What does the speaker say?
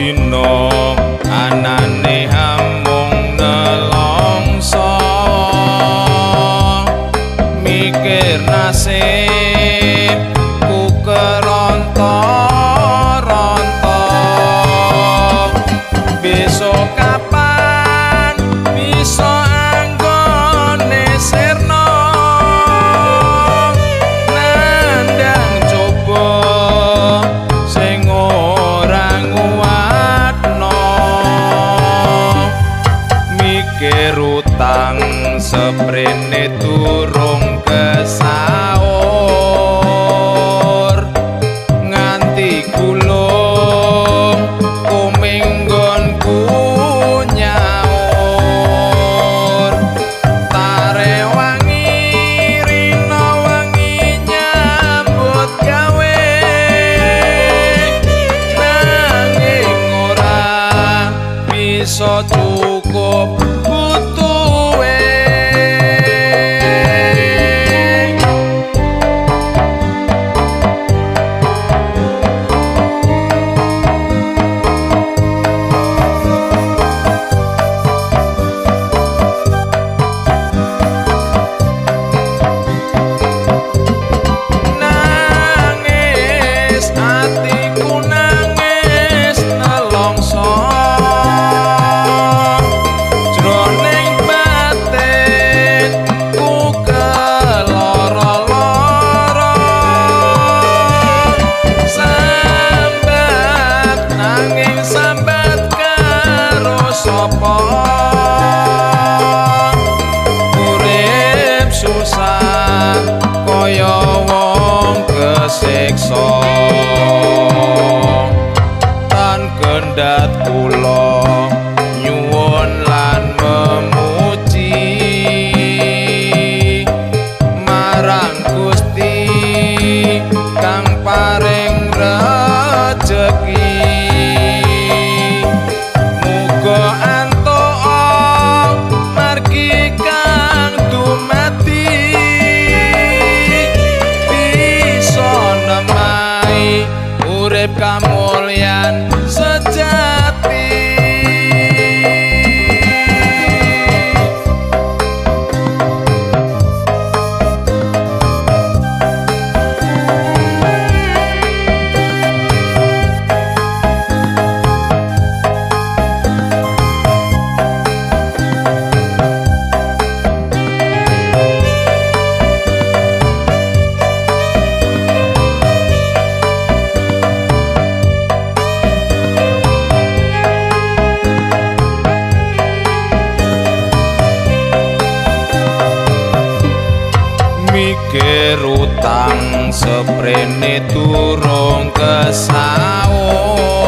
dina anane amung nelongso, mikir nasib ku keronto-ronto. Besok kapan bisa anggone sirna, nandang coba sing ora nguatno. Mikir utang seprene durung kesaur, nganti gulung kuminggonku nyaur. Tarewangi rina wengi nyambut gawe, nanging ora bisa cukup butuhe. Nangis atiku nangis nelongso, jroning batin ku keloro-loro. Sambat nanging sambat karo sapa, urip susah kaya wong kesiksa. Tan kendhat kula nyuwun lan memuji marang Gusti kang paring rejeki. Muga antuk margi kang dumadi, bisa nemahi urip kamulyan sejati. Mikir utang seprene durung kesaur,